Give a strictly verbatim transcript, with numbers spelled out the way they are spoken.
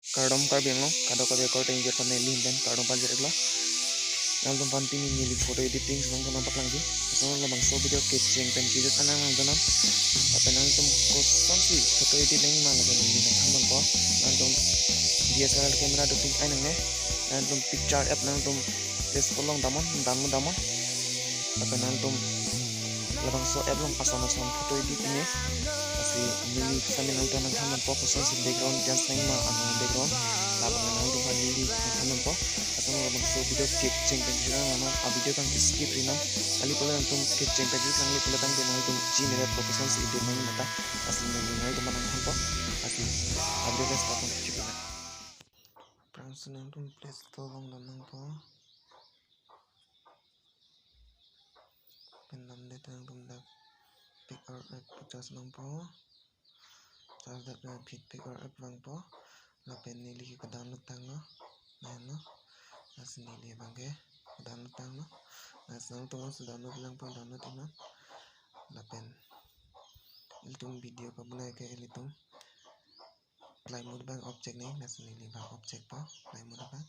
Kardom Karbi Anglong, kadokave korte ingjir aphan neli ahin pen kardom pajir-iklo. Nangtum aphan pini neli photo editing si nangtum aphan paklangji. Lason labangso video kecheng pen kejut an nangdunnon. Lapen nangtum kosonsi photo edit nangjima lake neli nangthanponpo. Nangtum D S L R camera dopik ai nangne. Nangtum picture app nangtum Play Store along damnon, download damnon. Lapen nangtum labangso app along ason ason photo edit ne. Lasi neli sitame nangtum nangthanponpo, kosonsi background change nangjima, ano background. Labang nangtum aphan neli nangthanponpo. Lason labangso video kecheng pen kejut an nangdunnon, a video abang skip ri nang. Kali pule nangtum kecheng pen kejut nangli pule tangte nangtum chinine-etpo kosonsi edit nangjima ta. Lasi neli nangtum aphan nangthanpo. Lasi a video best pa kong kejut na. Aphrangsi nangtum Play Store along damnangpo. Pen damdet nangtum dak Pic R app charge nangpo. Charge dak na Pic R app vangpo. Lapen neli ke download tanglo. Nano. Lasi neli abang ke download tanglo. Lasi nangtum si download langpo, download inon. Lapen ilitum video kabonai ke ilitum play mode abang off chek nang, lasi neli abang off chekpo, play mode abang.